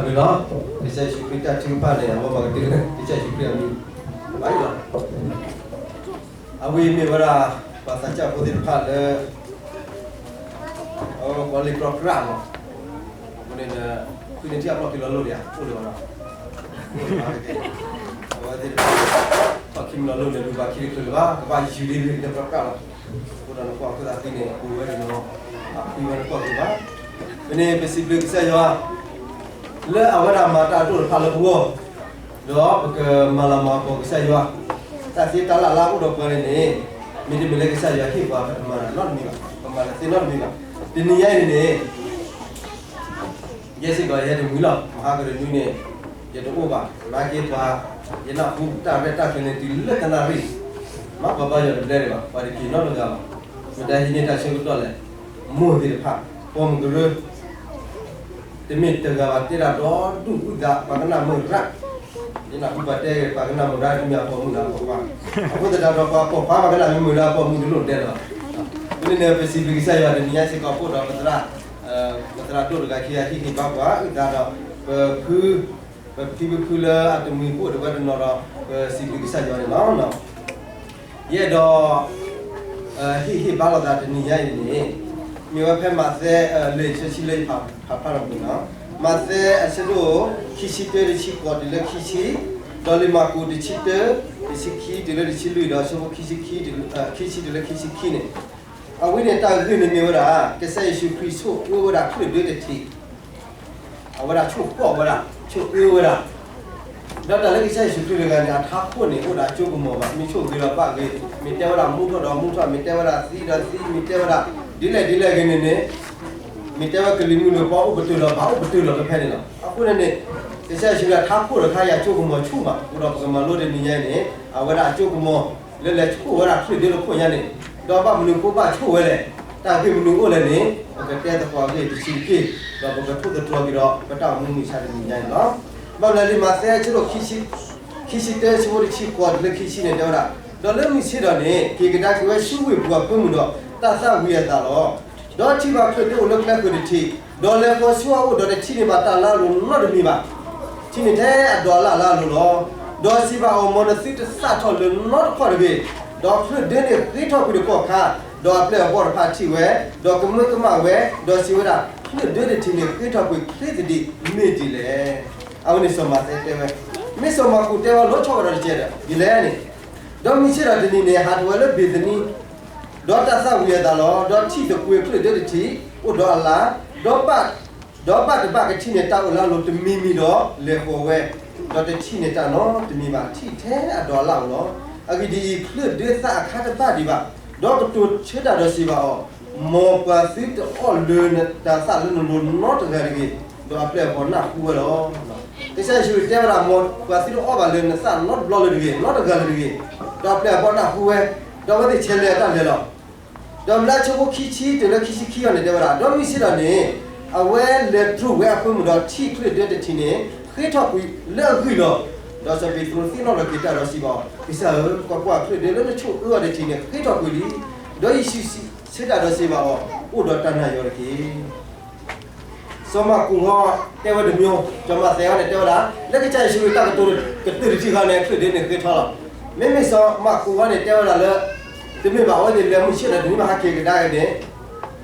လီၤ. ကစၢ်ယ့ၣ်ၡူးခရံာ်တၢ်ထုကဖၣ်န့ၣ် အဝဲမၤကတၢၢ်လၢကစၢ်ယ့ၣ်ၡူးခရံာ်အမံၤ ဘၣ်လီၤ. အဝဲမ့ၢ်ဝဲဒၣ် ပှၤသးစၢ်ဖိသ့ၣ်တဖၣ်လၢ အဝဲပှၤလ့ၤကြီကြၢ်မး, အဃိန့ၣ်ဒီး ဃုန့ၢ်ထံၣ်အဖျီၣ်ခံလီၤလိၣ်ဒံးဧါ, အိၣ်လၢၤဘၣ်နီၤ, အဝဲသ့ၣ်တဖၣ် ဖျီၣ်ခံမံၤလီၤလိၣ်န့ၣ် လူၤဘၣ်ခံတချုးလၢၤဘၣ်, ကဘၣ်ယူၤဒ်လ့ၤကြီကြၢ်လီၤ. အဃိဒီးနကွၢ်ခိၣ်သးသံန့ၣ် အပူၤဝဲဒၣ်နီၤ, အဖှံဝဲနကွၢ်က့ၤဘၣ်. ဖဲန့ၣ် ပစံးဘျုးကစၢ်ယွၤ လၢအဝဲဒၣ်မၤတၢ်အဒိၣ်တဖၣ်လၢပဂီၢ်, ဒီးပကမၤလၤမၤကပီၤကစၢ်ယွၤ, တၢ်သ့တၢ်လၢ်လၢအအိၣ်ဒီးပှၤန့ၣ်န့ၣ်, မ့တမ့ၢ်လၢကစၢ်ယွၤဟ့ၣ်ပှၤ ပတမၤနီတမံၤဘၣ်, ပမၤတသ့နီတမံၤဘၣ်. တနံၤညါအံၤန့ၣ်န့ၣ် ယဲစ့ၢ်ကီးယဲတမှံၤလီၤ, မဟါကတနွံန့ၣ် ယတအိၣ်ဘၣ်, နာ်က့ပှၤ ယနၢ်ဟူတၢ်ရဲၣ်တၢ်ကျဲၤန့ၣ် တုၤလၢတနၣ်ရံၣ်, မ့ၢ်ပှၤဘါယွၤတဘျဲဒံးဘၣ်, ပှၤတက့ၤနီတဂၤဘၣ်. မတၤဟံးန့ၢ်တၢ်ဆၢကတီၢ်လဲၣ်, မိၢ်သ့ၣ်တဖၣ် ပိာ်မုၣ်ကရၢ တမ့ၢ်တဂၤဘၣ် တဲဒၣ်ဒီဒူၣ်အုၣ်သး ပှၤကနၣ်မုာ်ရၣ်, ယနၢ်ဟူပှၤတဲ ပှၤကနၣ်မုာ်ရၣ်တမ့ၢ်အပိာ်မုၣ်လၢအပိာ်ခွါ, အဃိသတးဒီးပှၤပိာ်ခွါ ပှၤကနၣ်မုာ်လၢအပိာ်မုၣ်တလိၣ်တဲလီၤ. ဖဲန့ၣ်န့ၣ် ပစံးဘျုးကစၢ်ယွၤတနံၤညါစ့ၢ်ကီး ပအိၣ်ဒီးပသရၣ်, ပသရၣ်ဒိၣ်တဂၤခံဂၤ ဟ့ၣ်ဂံၢ်ဘါပှၤအုၣ်သးဒီး ပဖု ပဖံပဖုလၢအတမှံၤပအိၣ်ဒီးဝဲတနီၤဒီး ပစံးဘျုးကစၢ်ယွၤန့ၣ်လီၤ. ယအဲၣ်ဒိး ဟ့ၣ်ဟ့ၣ်ဘါလိာ်သးတနံၤညါအံၤန့ၣ် မ့ၢ်ဝဲဖဲမးသဲ လၢဆၢဆံလၢယဖးဖးထီၣ်ပူၤနီၤ, မးသဲအဆၢဒိၣ်ခံဆံတၢ တဆံဃိးတုၤလၢခံဆံ, ဒီးလံာ်မၢ်ကူးတဆံတၢ တဆံခံတုၤလၢတဆံလွံၢ် ဒီးဆၢဖိခံဆံခံ ခံဆံတုၤလၢခံဆံခံန့ၣ်, အဝဲန့ၣ်တၢ်ဂ့ၢ်န့ၣ်မ့ၢ်ဝဲဒၣ် ကစၢ်ယ့ၣ်ၡူးခရံာ်ဆိၣ်အၢဝဲဒၣ်ချုးဒၢတထံး အဝဲဒၣ်ဆိၣ်ဃီၣ်ဝဲဒၣ်, ဆိၣ်အၢဝဲဒၣ်, ဒီးတၢ်လၢကစၢ်ယ့ၣ်ၡူးခရံာ်တဂၤန့ၣ် အထးခိၣ်န့ၣ် အိၣ်ဒီးအစိကမီၤဘၣ်, မ့ၢ်ဆိၣ်ဂ့ၤဒီးဘၣ်ဂ့ၤ, မ့ၢ်တဲဝဲဒၣ်မူထီၣ်ဒီးမူထီၣ်, မ့ၢ်တဲဝဲဒၣ်သံဒီးသံ, မ့ၢ်တဲဝဲဒၣ်ဒ်လဲၣ်ဒ်လဲၣ်ဂ့ၤန့ၣ်န့ၣ်, မ့ၢ်တဲဝဲကလံၤမုၢ်နုာ်ပှၤအိၣ်ပတုာ်ဒီးဘၣ်အိၣ်ပတုာ်လီၤကဖဲန့ၣ်လီၤ. အဃိန့ၣ်န့ၣ် ကစၢ်ယ့ၣ်ၡူးခရံာ်အထးခိၣ်တခါအံၤအစိကမီၤဆူၣ်မး, အဃိဒီးပကမၤလိတနံၤညါအံၤန့ၣ် အဝဲဒၣ်အစိကမီၤ လၢလဲၤဆိၣ်ဝဲဒၣ်ချုးဒၢတခိၣ်ညါန့ၣ်, ဒီးဘၣ်မနုၤအဃိဘၣ်ဆိၣ်ဝဲလဲၣ်, တၢ်ဂ့ၢ်မနုၤအိၣ်လဲၣ်န့ၣ် ပကတဲသကိးအဂ့ၢ်တဆံးတက့ၢ်, ဒီးပကထိၣ်သတြီၤက့ၤဒီး ပတၢ်အိၣ်မူမုၢ်ဆါတနံၤညါအံၤလီၤ. ဘၣ်မနုၤလၢမးသဲအဆၢဒိၣ် ခံဆံတၢ ဆၢဖိတဆံဃိးတုၤလၢခံဆံန့ၣ် တဲဝဲဒၣ်, ဒီးလၢမုၢ်ဆ့ၣ်ဒီးန့ၣ် က့ၤကဒါက့ၤဝဲဆူဝ့ၢ်ပူၤအဖၢမုၢ်ဒီး တၢ်သၣ်ဝံၤအသးလီၤ. ဒီးထံၣ်ဘၣ်ချုးဒၢအိၣ်လၢကျဲဃၢၤတထံး, ဒီးလဲၤဃီၤဆူအအိၣ်ဒီး တထံၣ်န့ၢ်ဘၣ်တၢ်လၢအလိၤနီတမံၤဘၣ်. ထံၣ်န့ၢ်ထဲအဒိးအလၣ်လၢအလိၤလီၤ. ဒီးစံးဘၣ်အီၤ, မ်နသုတသၣ်ထီၣ်လၢၤနီတခီၣ်တဂ့ၤ. ဒီးချုးဒၢန့ၣ်ဃ့ထီၣ်ကွံာ်တကီၢ်ခါ, ဒီးအပျဲၢ်အဘီၣ်တဖၣ်ထံၣ်ဝဲ, ဒီးကမၢကမၣ်ဝဲ, ဒီးစံးဝဲဒၣ်, ချုးဒၢတထံးန့ၣ်ဃ့ထီၣ်ကွံာ်ချ့သဒံးမ့ၢ်ဒ်လဲၣ်. အဝဲန့ၣ်စီၤမးသဲတဲဝဲ, မ့ၢ်စီၤမၢ်ကူးတဲဝဲလီၤဆီဝဲဒီးတကဲးဒီး ဒ်လဲၣ်န့ၣ်, ဒီးမုၢ်ဆ့ၣ်ဒီးတနံၤန့ၣ် ဟးထီၣ်ဝဲလၢဘ့ၤသနံ ဒီးတၢ်သၣ်ဝံၤအသးလီၤ. ဒီးထံၣ်သကွ့ၤချုးဒၢတထံး အိၣ်ဒီးအလၣ်, ဒီး ဒီးဘၣ်တဘၣ်ကထံၣ်န့ၢ်တၢ်အိၣ်လၢအလိၤတမံၤမံၤဒီးလဲၤဃီၤဝဲ, ဒီးတထံၣ်န့ၢ်တၢ်နီတမံၤဘၣ်, ထံၣ်ထဲအဒိးအလၣ်ဧိၤလီၤ. အဂ့ၢ်ဒ်အံၤ, ချုးဒၢသၣ်အခါတဘၣ်ဒံးဘၣ်. ဒီးကတိၤဆၢတၢ်ဒီးစံးဘၣ်အီၤ, မ်ပှၤသုတအီၣ်လၢၤနတၤသၣ်လၢနလိၤနီတဂၤတဂ့ၤ. ဒီးအပျဲၢ်အဘီၣ်နၢ်ဟူဝဲလီၤ. ကစၢ်ယ့ၣ်ၡူးတဲဝဲဒၣ်, မ်ပှၤသုတအီၣ်ဘၣ်လၢၤနသၣ်နီတဘျီလၢၤတဂ့ၤ, နီတဂၤလၢၤတဂ့ၤ. ဒီးအပျဲၢ်အဘီၣ်နၢ်ဟူဝဲ, ဒီးအဝဲသ့ၣ်ဆဲးလဲၤတၢ်လဲၤလီၤ. ဒီးမ့ၢ်လၢအဆၢဖိခံဆံတုၤလၢခံဆံခံအံၤန့ၣ် တဲဝဲဒၣ်, ဒီးမုၢ်ဆ့ၣ်ဒီးန့ၣ် အဝဲလဲၤတြူာ်ဝဲအဖၢမုၢ်ဒီး ထံၣ်ချုးဒၢတထံးန့ၣ် ဃ့ထီၣ်ကွံာ်လၢအဂံၢ်လီၤ. ဒီးစီၤပ့းတရူးသ့ၣ်နီၣ်ထီၣ်က့ၤတၢ်ဒီးစံးဘၣ်အီၤ, ကစၢ်ဧၢ, ကွၢ်ကွၢ်, ချုးဒၢလၢနဆိၣ်အၢအီၤတထံးန့ၣ် ဃ့ထီၣ်ကွံာ်လံ. ဒီးယ့ၣ်ၡူးဆၢတၢ်ဒီးစံးဘၣ်အီၤ, အိၣ်ဒီးတၢ်နာ်ယွၤတက့ၢ်. စီၤမၢ်ကူးဟီတဲဝဲတမံၤ, စီၤမးသဲဟီန့ၣ် တဲဝဲဒၣ် လၢကစၢ်ယ့ၣ်ၡူးခရံာ်တၢ်ကတိၤကတၢၢ်တထံၣ်ဃီန့ၣ် ချုးဒၢန့ၣ်ဃ့ထီၣ်လီၤ. မ့မ့ၢ်စီၤမၢ်ကူးဟီန့ၣ် တဲဝဲဒၣ်လၢ တမ့ၢ်ဘၣ်, အဝဲသ့ၣ်လဲၤမုၢ်ဆ့ၣ်ဒီးတနံၤမ့ၢ်ဟးက့ၤကဒါက့ၤန့ၣ်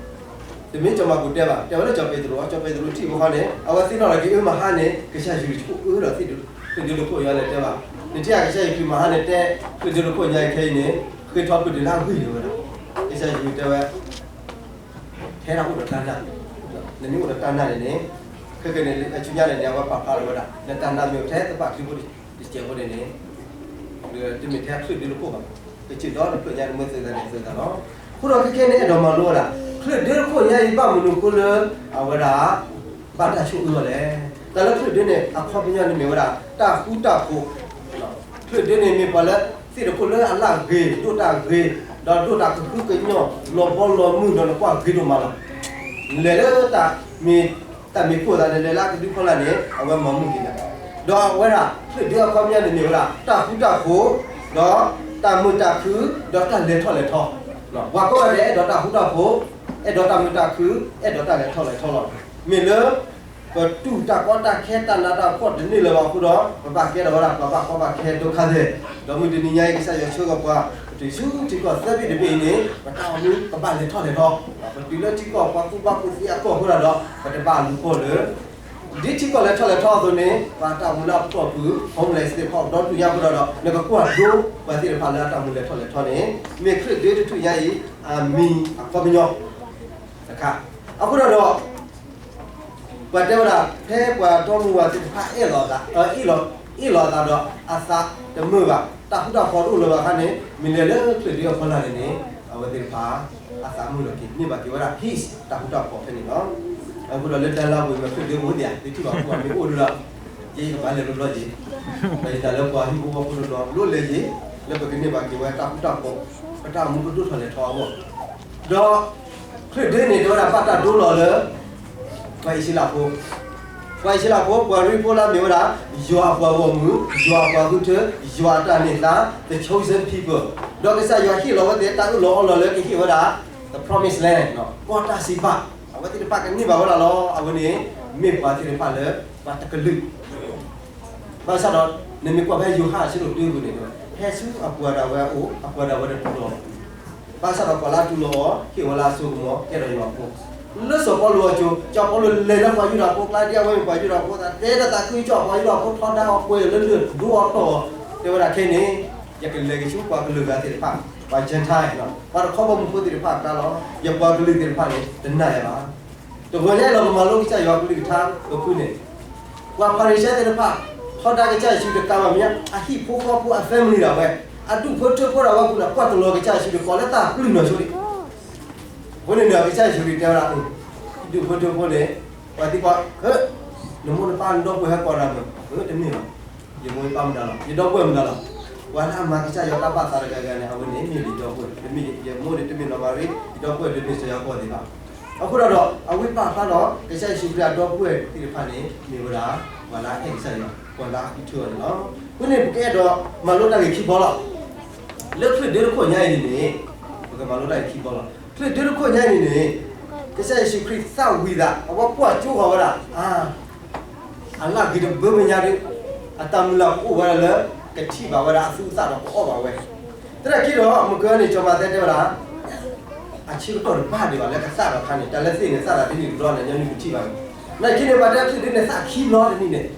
တမ့ၢ်စီၤမၢ်ကူးတဲဘၣ်, တဲဝဲလၢစီၤပ့းတရူး, စီၤပ့းတရူးထံၣ်ဖိဃီန့ၣ် အဝဲသ့ၣ်နီၣ်ထီၣ်က့ၤ အၢမဟါန့ၣ် ကစၢ်ယ့ၣ်ၡူးခရံာ်ဆိၣ်အၢဒီး ချုးဒၢတခိၣ်ညါလဲၤတဲဘၣ်. နထံၣ်ဧါ, ကစၢ်ယ့ၣ်ၡူးခရံာ်မဟါန့ၣ်တဲ ချုးဒၢတခိၣ်ညါအံၤခဲအံၤန့ၣ် ဃ့ထီၣ်ချုးဒၢလၢအဂံၢ်လီၤဝဲဒၣ်. ကစၢ်ယ့ၣ်ၡူးခရံာ်တဲဝဲ ထဲဒၣ်အိၣ်ဒီးတၢ်နာ်, နမ့ၢ်အိၣ်ဒီးတၢ်နာ်န့ၣ်န့ၣ်, ခဲကနံၣ်အံၤ ဆူညါန့ၣ်န့ၣ် အဝဲပာ်ဖျါလီၤဝဲဒၣ် လၢတၢ်နာ်မ့ၢ်ထဲသပှၢ်ချံဖိတစဲးဖိန့ၣ်န့ၣ်, တမ့ၢ်ထဲချုးဒၢတခိၣ်ဘၣ်, ကစၢ်ဒီတဖျၢၣ်ညါန့ၣ် မ့ၢ်သုးသးန့ၣ်သုးသးလီၤ. အဃိဒီးခဲကနံၣ်အံၤ အဲၣ်ဒိးမၤလိဝဲဒၣ် ချုးဒၢတခိၣ်ညါအံၤ ဘၣ်မနုၤအဃိလၢ အဝဲဒၣ် ဘၣ်တၢ်ဆိၣ်အၢအီၤလဲၣ်. တၢ်လၢချုးဒၢန့ၣ် အခီပညီန့ၣ်မ့ၢ်ဝဲဒၣ် တၢ်ဃူတၢ်ဖိး ချုးဒၢန့ၣ်မ့ၢ်ပှၤလၢ သ့ၣ်တခိၣ်လၢအလၢအဂ့ၤ ဒိၣ်တၢ်ဂ့ၤ, ဒီးဒိၣ်တၢ်ကဟုကညီၢ် လီၤဘီလီၤမုၢ် ဒီးနကွၢ်ဂ့ၤဒိၣ်မးလီၤ. လဲၤလၢတၢ်မ့ၢ် တၢ်မ့ၢ်ခိၣ်သးန့ၣ် လဲၤလၢအကဒုဖီလာ်န့ၣ် အဝဲမၤမုၢ်က့ၤနၤ, ဒီးအဝဲဒၣ် ချုးဒၢအခီပညီန့ၣ်မ့ၢ်ဝဲဒၣ် တၢ်ဃူတၢ်ဖိး, ဒီးတၢ်မုာ်တၢ်ခု, ဒီးတၢ်လဲၤထီၣ်လဲၤထီ, ပှၤကိးဂၤဒဲး အဲၣ်ဒိးတၢ်ဃူတၢ်ဖိး, အဲၣ်ဒိးတၢ်မုာ်တၢ်ခု, အဲၣ်ဒိးတၢ်လဲၤထီၣ်လဲၤထီလီၤ. မ့ၢ်လၢ ပတူၢ်တၢ်ကီတၢ်ခဲတၢ်နးတၢ်ဖှီၣ်တန့ၢ်လၢၤဘၣ်အဃိဒီး ပဘၣ်ကဲထီၣ်ဝဲဒၣ်ပှၤဘၣ်ကီဘၣ်ခဲဒိၣ်ခါသ့ၣ်, ဒီးမုၢ်တနံၤညါအံၤ ကစၢ်ယွၤဆှၢကီးပှၤ ပတုၤဆူထံကီၢ်သၢဘ့ၣ်တဘ့ၣ်အံၤန့ၣ် ပတၢ်အိၣ်မူကဘၣ်လဲၤထီၣ်လဲၤထီ, ပတုၤလၢထံကီၢ်ပှၤကူၣ်ဘၣ်ကူၣ်သ့အကီၢ်အဃိဒၣ်ဒီး ပတဘၣ်လူၤပိာ်လၢ ဒ်ထံကီၢ်လဲၤထီၣ်လဲၤထီအသိးန့ၣ် ပှၤတၢ်အိၣ်မူလၢအပတီၢ်ပူၤ homeless သ့ၣ်တဖၣ်အိၣ်ဒီဒူၣ်ညါအဃိဒၣ်ဒီး နကကွၢ်ဒိပှၤသ့ၣ်တဖၣ်လၢအတၢ်အိၣ်မူလဲၤထီၣ်လဲၤထီန့ၣ် မ့ၢ်ခရံာ်ဒ့တထူၣ်ညါအံၤ အမံၤအခီပညီတခါ, အဃိဒၣ်ဒီး ပှၤတဲဝဲဒၣ် ဖဲပှၤဒီမါဝၤသ့ၣ်တဖၣ်အဲၣ်လီၤအသး, အ့ၣ်လီၤ, အ့ၣ်လီၤအသးဒီးအသးတမုာ်ဘၣ်, တၢ်ဃူတၢ်ဖိးတအိၣ်လၢၤဘၣ်အခါန့ၣ် မ့ၢ်လဲၤလၢခရံာ်ဒ့အဖီလာ်န့ၣ်န့ၣ် အဝဲသ့ၣ်တဖၣ် အသးမုာ်လီၤက့ၤ န့ၢ်ဘၣ်က့ၤဝဲဒၣ် peace တၢ်ဃူတၢ်ဖိးဖဲန့ၣ်လီၤ. အဃိဒီးလၢတၢ်လၢဝံၤမ့ၢ်ခရံာ်ဒ့အိၣ်ဒံးဧါ သုထံၣ်ဘၣ်ပှၤမ့ၢ်အိၣ်ဒံးဒီး ယဲယကဘၣ်လဲၤတဘျီက့ၤ, ဒီးယတၢ်လၢပှၤဟံၣ်ဖိဃီဖိတဘျီ လိၣ်လဲၤယ့ၤ လၢပကန့ၢ်ဘၣ်က့ၤဝဲတၢ်ဃူတၢ်ဖိး, ပတၢ်အိၣ်မူကဒိၣ်ထီၣ်လဲၤထီအဂီၢ်, ဒီး ခရံာ်ဒ့န့ၣ် တဲဝဲဒၣ်ဘၣ်တၢ်ဒိလီၤလၢ ပှၤအံၣ်စရ့လးဖိ, ပှၤအံၣ်စရ့လးဖိ ပှၤရ့ဖိလၢအမ့ၢ်ဝဲဒၣ် ယွၤအပှၤဂီၢ်မုၢ်, ယွၤအပှၤဃုထၢ, ယွၤအတၢ်န့ၢ်သါ, the chosen people, ဒီးကစၢ်ယွၤဟ့ၣ်လီၤဝဲသ့ၣ်တၢ်အၢၣ်လီၤအီလီၤလၢကဟ့ၣ်ဝဲဒၣ် the promised land ကီၢ်တၢ်စံးပာ်, အဝဲသ့ၣ်တဖၣ်ကန့ၢ်ဘၣ်ဝဲဒၣ်လီၤ. အဝဲန့ၣ် မ့ၢ်ပှၤသ့ၣ်တဖၣ်လၢ ပှၤတကလုာ် ဘၣ်ဆၣ်ဒီး နမ့ၢ်ကွၢ်ဖဲယိၤဟၣ်အဆၢဒိၣ်တၢပူၤန့ၣ် ဟဲဆူအပှၤဒၣ်ဝဲအအိၣ် အပှၤဒၣ်ဝဲတတူၢ်လိာ်, ဘၣ်ဆၣ်ဒီးပှၤလၢအတူၢ်လိာ်အီၤ ဟ့ၣ်ဝဲလၢအစိကမီၤ ကဲထီၣ်ယွၤအဖိ, လၢစီၤပီလူးအစိၤ စီၤပီလူးလဲၤလၢပှၤယူဒၤဖိအကျါ ဒ်အဝဲမ့ၢ်ပှၤယူဒၤဖိအသး တဲတၢ်သးခုကစီၣ် ပှၤယူဒၤဖိထီဒါအီၤပှဲၤလၢလၢၢ်ဒိအီၤတီၢ်အီၤ, တဲဝဲဒၣ်ခဲအံၤန့ၣ် ယကလဲၤက့ၤဆူပှၤကလုာ်ဂၤသ့ၣ်တဖၣ်, ပှၤ Gentile ပှၤတခီဘီမုၢ်ဖိသ့ၣ်တဖၣ်အကျါလီၤ. ယပှၤကလုာ်သ့ၣ်တဖၣ်န့ၣ် တနာ်ယၤဘၣ်. တဂီၤညါအံၤလီၤ ပမၤလိကစၢ်ယွၤကလုၢ်ကထါပဖုန့ၣ်, ပှၤဖၤရံၤၡဲသ့ၣ်တဖၣ် ထီဒါကစၢ်ယ့ၣ်ၡူးတကးဘၣ်မ့ၢ် အဟံၣ်ဖိဃီဖိအ family ဒၣ်ဝဲ, အဒူၣ်ဖိထၢဖိဒၣ်ဝဲအပူၤန့ၣ် ကွၢ်တလီၤကစၢ်ယ့ၣ်ၡူးတကိးလၢတၢ်ပျုၢ်နီၢ်ဆိဒံး, အဃိန့ၣ်ဒီး ကစၢ်ယ့ၣ်ၡူးခရံာ်တဲဝဲဒၣ်, ဒူၣ်ဖိထၢဖိန့ၣ် ပှၤသံကွၢ်, နမိၢ်နပၢ်နဒီပုၢ်ဝဲၢ်ဟဲကိးနၤမ့ၢ်, တမ့ၢ်ဘၣ်, ယမိၢ်ယပၢ်မတၤလီၤ, ယဒီပုၢ်ဝဲၢ်မတၤလီၤ, ပှၤလၢအမၤကစၢ်ယွၤတၢ်ဘၣ်သးတဂၤဂၤန့ၣ် အဝဲန့ၣ်မ့ၢ်ယဒီပုၢ်ဝဲၢ်, တမ့ၢ်ယမိၢ်န့ၣ်တမ့ၢ်နီၢ်မၤရံ, ယဒီပုၢ်ဝဲၢ်တမ့ၢ်စီၤယၤကိာ်သ့ၣ်ဘၣ်. အဃိဒီး အဝဲပာ်ဖျါဒီး ကစၢ်ယ့ၣ်ၡူးခရံာ်အဒီပုၢ်ဝဲၢ်သ့ၣ်တဖၣ်န့ၣ် မ့ၢ်ဝဲဒၣ် ပှၤလၢအအဲၣ်ကစၢ်ယွၤ, ပှၤလၢအဃုထၢအီၤန့ၣ်လီၤ. အဃိန့ၣ် ပကအဲၣ်ဒိးမၤလိတၢ်ဂ့ၢ်ခံဘီလီၤ. လၢခရံာ်ဒ့တခိၣ်ညါအံၤန့ၣ်န့ၣ် ပကမၤလိတၢ်ဂ့ၢ်ခံဘီလီၤ. ခရံာ်ဒ့တခိၣ်ညါအံၤန့ၣ်န့ၣ် ကစၢ်ယ့ၣ်ၡူးခရံာ်သၣ်ဝံၤသး အဝဲကွၢ်ကၠိဃီၤဝဲဒၣ် အါ အလၣ်ဂ့ၤတဘၢမဲာ်ညါဒီး အတၢ်မုၢ်လၢ်ကအိၣ်ဝဲဒၣ်လၢ ကထံၣ်ဘၣ်ဝဲဒၣ်အသူအသၣ်ဒီးကအီၣ်ဘၣ်ဝဲ. သနာ်က့ဒီး မုၢ်ကၢန့ၣ် စီၤမးသဲတဲဝဲဒၣ် အဆၢကတီၢ်တဘၣ်ဒံးဘၣ်လၢကသၣ်ဘၣ်ခါန့ၣ် တၢ်လၢသ့ၣ်န့ၣ် သၣ်တၢ်တနံၣ်တဘျီန့ၣ် ညီနုၢ်ကထံၣ်ဘၣ်န့ၣ်. သနာ်က့န့ၣ် ပှၤတဲခရံာ်ဒ့န့ၣ်သၣ်ခံဘျီတနံၣ်န့ၣ်,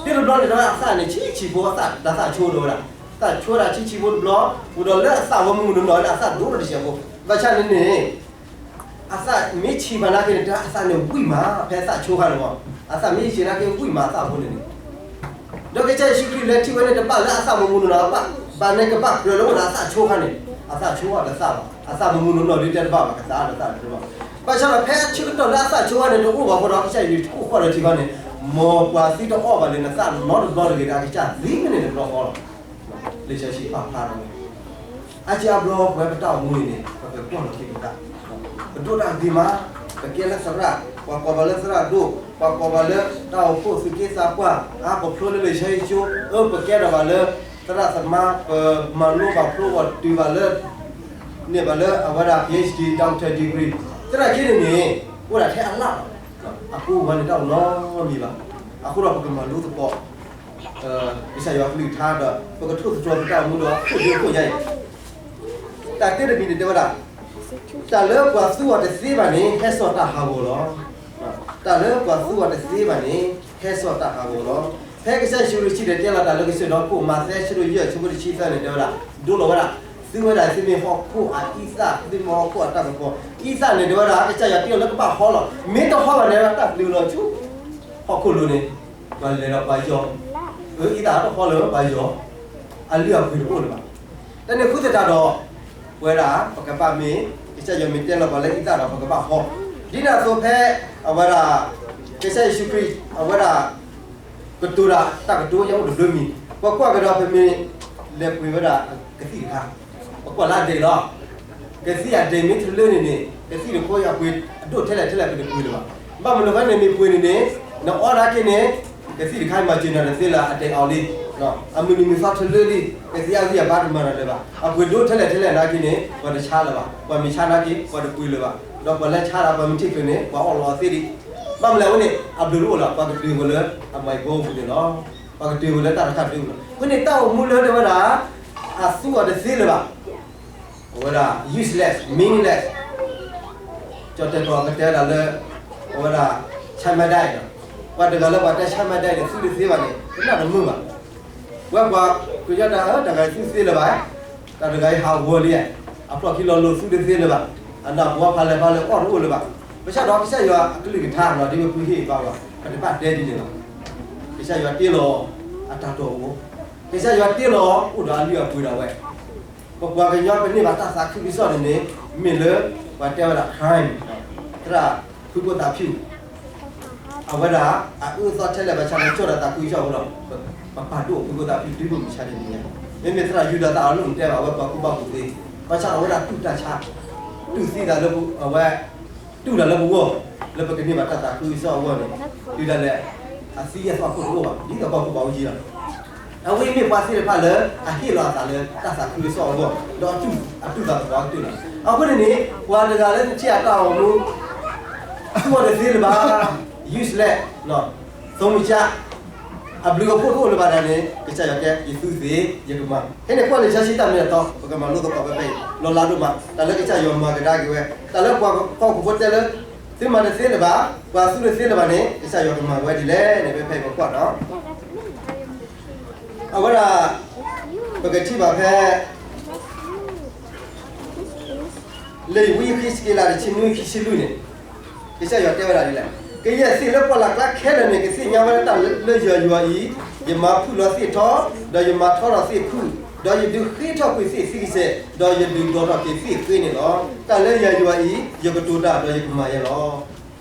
ဒ့တဘျီန့ၣ် တဝဲအသၣ်န့ၣ် ဆံးဆံးဖိအသၣ် တၢ်သၣ်ဆိဒီးဝဲဒၣ်, သၣ်ဆိဝဲဒၣ်ဆံးဆံးဖိတဘျီ, အိၣ်ဒီးလၢအသၣ်ဝဲမုၢ်မုၢ်နီၢ်နီၢ်လၢအသၣ်ဒိၣ်တစဲးဖိ, ဘၣ်ဆၣ်န့ၣ်န့ၣ် အသၣ်မ့ၢ်ဆံးဘၣ်နာ်က့န့ၣ် တၢ်အသၣ်န့ၣ်ဝံၣ်မး ဖဲအသၣ်ဆိခါန့ၣ်မး, အသၣ်မ့ၢ်ဆံးနာ်က့ဝံၣ်မးအသၣ်ဖိန့ၣ်န့ၣ်, ဒီးကစၢ်ယ့ၣ်ၡူးခရံာ်လဲၤထံၣ်ဝဲန့ၣ် တဘၣ်လၢအသၣ်မုၢ်မုၢ်နီၢ်နီၢ်ဘၣ်, ဘၣ်န့ၣ်ကဘၣ်ကြၢးလၢအိၣ်ဒီးအသၣ်ဆိခါန့ၣ်, အသၣ်ဆိအီၤတသၣ်ဘၣ်, အသၣ်မုၢ်မုၢ်နီၢ်နီၢ်ဒ်တဲတဘၣ်ဘၣ် ကသၣ်တသၣ်တဘၣ်. ဘၣ်ဆၣ်ဒီးဖဲအဆၢကတီၢ်လၢအသၣ်ဆိခါန့ၣ် တအိၣ်ဘၣ်အဃိဒီး ကစၢ်ယ့ၣ်ၡူးခရံာ်အိၣ်ဃီဒီးထံခါန့ၣ်, မ်ပှၤသံတအီၣ်ဘၣ်လၢနသၣ်နီတဘျီတဂ့ၤဒီး အကစၢ်သံမ့ၢ်န့ၣ်တဘျီဃီလီၤ. လံာ်စီဆှံပာ်ဖျါထီၣ်ဝဲ အါစုအါဘျီပဝဲပတၢ်အိၣ်မူန့ၣ်န့ၣ် ပကကွၢ်လီၤက့ၤပသး, ပဒိးတၢ်ဂ့ၤမး, ပကဲလၢသရၣ်, ပှၤကိးပှၤလၢသရၣ်ဒိၣ်, ပှၤကိးပှၤလၢတၢ်အိၣ်ဖှိၣ်သူၣ်က့သးပှၢ်, အါပဖျိလၢလံာ်စီဆှံကၠိ, အၢ ပကဲထီၣ်ဘၣ်လၢသရၣ်သမါ, ပမၤလိဘၣ်ဖျိဘၣ်တုၤဘၣ်လၢ န့ၢ်ဘၣ်လၢအဝဲဒၣ် PhD, doctor degree, သနာ်က့န့ၣ်န့ၣ် အိၣ်ဒၣ်ထဲအလၣ်လီၤ. အကိးဝဲန့ၣ်တၢ်အိၣ်နီတမံၤဘၣ်. အဃိဒီးပကမၤလိသကိး ကစၢ်ယွၤကလုၢ်ကထါဒီး ပကထိၣ်သတြီၤပတၢ်အိၣ်မူဒီး ခိၣ်ဒ့ခိၣ်ညါအံၤ, တၢ်တဲတမံၤန့ၣ်တဲဝဲဒၣ်, တၢ်လၢပှၤသူအီၤတသ့ဘၣ်န့ၣ် ဟဲစိာ်တၢ်ဟးဂီၤလီၤ. တၢ်လၢပှၤသူအီၤတသ့ဘၣ်န့ၣ် ဟဲစိာ်တၢ်ဟးဂီၤလီၤ. ဖဲကစၢ်ယ့ၣ်ၡူးခရံာ်စံၣ်တဲၤတဲလီၤတၢ်လၢကစၢၢ်ဒီးခိၣ် မးသဲအဆၢဒိၣ်ယဲၢ်အဆၢဖိတဆံသၢန့ၣ် တဲဝဲဒၣ်, ဒိလီၤဝဲဒၣ်, သုဝဲဒၣ်သုမ့ၢ်ဟီၣ်ခိၣ်အအံသၣ်, သုမ့ၢ်ဟီၣ်ခိၣ်အတၢ်ကပီၤ, အံသၣ်န့ၣ်တဲဝဲဒၣ် ကစၢ်ယွၤတ့လီၤလၢကဘၣ်ဟီလီၤ. မ့ၢ်တဟီဘၣ်န့ၣ် တၢ်ပျံၤလီၤဆူ ဟီၣ်ခိၣ်လိၤန့ၣ်, ပှၤလဲၤဒီးပှၤယီၤ, အအံသၣ်တဟီလၢၤပှၤယီၤ, အလုၢ်အပှ့ၤတအိၣ်လၢၤဘၣ်. တၢ်န့ၣ်အဃိသတးဒီး ပဝဲဒၣ် ပကဘၣ်မ့ၢ် ကစၢ်ယွၤမ့ၢ်တဲလီၤပှၤလၢအံသၣ်ဒီး ပကဘၣ်ဟီ, ဒ်န့ၣ်အသိးဖဲ အဝဲဒၣ် ကစၢ်ယ့ၣ်ၡူးခရံာ် အဝဲဒၣ် ကတိၤတၢ်တၢ်ကတိၤညါအိၣ်တဘျုးမံၤ, ပကွၢ်ကဒီးပမ့ၢ်လဲၤပှ့ၤဝဲဒၣ်ကသံၣ်တခါ, ပကွၢ်လၢအဒဲးလီၤ. ကသံၣ်အဒဲးမ့ၢ်ထလၢန့ၣ်န့ၣ် ကသံၣ်တခါအံၤအပှ့ၤအဒိၣ်ထဲလဲၣ်ထဲလဲၣ် ပတပှ့ၤလၢၤဘၣ်. ဘၣ်မနုၤဃိန့ၣ် မ့ၢ်ပှ့ၤန့ၣ်န့ၣ် နအီၣ်နာ်က့န့ၣ် ကသံၣ်တခါအံၤမၤစၢၤနၤတသ့လၢၤ အဒဲးအီၤလံ, အမုၢ်နံၤမုၢ်သီထလၢလံ, ကသံၣ်အဂံၢ်အဘါတမၤနၤလၢၤဘၣ်. အပှ့ၤဒိၣ်ထဲလဲၣ်ထဲလဲၣ်နာ်က့န့ၣ် ပှၤတဆါလၢၤဘၣ်, ပှၤမ့ၢ်ဆါနာ်က့ ပှၤတပှ့ၤလၢၤဘၣ်, ဒီးပှၤလၢဆါတၢ် ပှၤမ့ၢ်ထံၣ်ချုးန့ၣ် ပှၤအီၣ်လီၤအီၤသ့ဒံး ဘၣ်မနုၤလဲၣ်အဝဲန့ၣ် အဘျုးတအိၣ်လီၤ, ပှၤကတုၤဝဲလၢအမၤအံၤဘိပူၤန့ၣ်လီၤ. ပှၤကတုၤဝဲလၢတၢ်တခါဒုလီၤ. အဃိန့ၣ် တၢ်အိၣ်မူလၢတဲဝဲဒၣ် အသူအီၤတသ့လၢၤဘၣ်, အဝဲဒၣ် useless, meaningless, ကၠီတဲာ်ကီးကတဲဝဲဒၣ်လၢ အဝဲဒၣ် ဆါမၤဒၣ်အံၤလီၤ. ပှၤတဂၤလၢပှၤတဲဆါမၤဒၣ်အံၤန့ၣ် သူတသ့ဘၣ်န့ၣ် ကနၣ်တမုာ်ဘၣ်. ဝဲပှၤကညီတၢ်အၢ တၢ်ဂၤအံၤသူတသ့လၢၤဘၣ်, တၢ်တဂၤအံၤဟးဂီၤလံ, အဖျီၣ်ခံလီၤလိၤသူတသ့လၢၤဘၣ်, အနၢ်ပှၤဖးလဲၢ်ဖးလဲၢ်အီၣ်တအိၣ်လၢၤဘၣ်. ဘၣ်ဆၣ်ဒီးကစၢ်ယွၤအကလုၢ်ကထါနီၤ ဒ်ပဖုဟ့ၣ်ဘၣ်ဝဲ ပတဘၣ်တဲဒ်န့ၣ်ဘၣ်. ကစၢ်ယွၤတ့လီၤအတၢ်တီၢ်အဂီၢ်, ကစၢ်ယွၤတ့လီၤအိၣ်ဒီးအလုၢ်အပှ့ၤဒၣ်ဝဲ ပပှၤကညီပန့ၢ်ဘၣ်တၢ်သးခုကစီၣ်န့ၣ်န့ၣ် မ့ၢ်လၢ ပှၤတဲဝဲဒၣ် crime သရၣ်ဖုကိၣ်သးဖၠူၣ် အဝဲဒၣ်အအၢအသီထဲလဲၣ် ဘၣ်ဆၣ်လၢကၠီၣ်ဒီးသးခုကစီၣ်အဃိဒီး ပပာ်ဒိၣ်ဖုကိၣ်သးဖၠူၣ်တုၤဒိၣ်မုၢ်ဆါတနံၤညါ, မ့မ့ၢ်သရၣ်ယူဒၤသၣ်အီၤလိၣ်တဲဘၣ် အဝဲပှၤကူၣ်ဘၣ်ကူၣ်သ့, ဘၣ်ဆၣ်ဒီးအဝဲဒၣ်တူၢ်တၢ်ဆါ, တူၢ်သံသးလၢပ အဝဲ တူၢ်တၢ်လၢပဂီၢ် လၢပကန့ၢ်ဘၣ်တၢ်သးခုကစီၣ်အဂီၢ်န့ၣ် တုၤဒၣ်လဲာ် အသံအသီခိၣ်တအိၣ်ဘၣ် ဒ်သိးပှၤကူၣ်ဘၣ်အူကၠံလီၤ. အဝဲမ့ၢ်ပှၤသ့ၣ်တဖၣ်လၢအဟ့ၣ်လီၤအသးလၢတၢ်သးခုကစီၣ်အဂီၢ် ဒီးအတူၢ်အသးသပှၢ်ကတၢၢ်လီၤ. အဃိန့ၣ်န့ၣ် ပှၤတဂၤလၢနထံၣ်အတၢ်အိၣ်မူ သူအီၤတသ့လၢၤဘၣ်, useless, သိမုၢ်ကၠၢ်, အဘျုးအဖှိၣ်တအိၣ်လၢၤဘၣ်ဒၣ်န့ၣ် ကစၢ်ယွၤတဲ ယသူသ့ ယကမၤ. ဖဲန့ၣ်ကွၢ်လံာ်စီဆှံတၢ်မ့ၢ်အတီ ပကမၤလိသကိးဖဲဖဲအံၤ လီၤလးဒိၣ်မး တၢ်လၢကစၢ်ယွၤမၤကဒါက့ၤဝဲ တၢ်လၢပှၤဟီၣ်ခိၣ်ဖိတဲလၢ သုမၤတသ့လၢၤဘၣ်, ပှၤသူတသ့လၢၤဘၣ်န့ၣ် ကစၢ်ယွၤကမၤဝဲဒ်လဲၣ်န့ၣ် ဖဲဖဲအံၤပကွၢ်နီၤ. အဝဲဒၣ် ပကထံၣ်ဘၣ်ဖဲ လံာ်ဝံယဃ့းစက့လး တဆံနွံ ခံဆံလွံၢ်န့ၣ် ကစၢ်ယွၤတဲဝဲဒၣ်ဒ်လဲၣ်, ကယဲၢ်သ့ၣ်လၢပှၢ်လၢ်ကျါခဲလၢာ်န့ၣ် ကသ့ၣ်ညါဝဲဒၣ်တၢ်လၢယွၤယွၤအံၤ, ယမၤဖုၣ်လီၤသ့ၣ်ထီ, ဒီးယမၤထီထီၣ်သ့ၣ်ဖုၣ်, ဒီးယဒုးဃ့ထီၣ်ကွံာ်သ့ၣ်သံကစဲး, ဒီးယဒုးဒိးထီၣ်က့ၤသ့ၣ်ဃ့န့ၣ်လီၤ. တၢ်လၢယွၤယွၤအံၤ ယကတိၤတၢ်ဒီးယကမၤယဲလီၤ.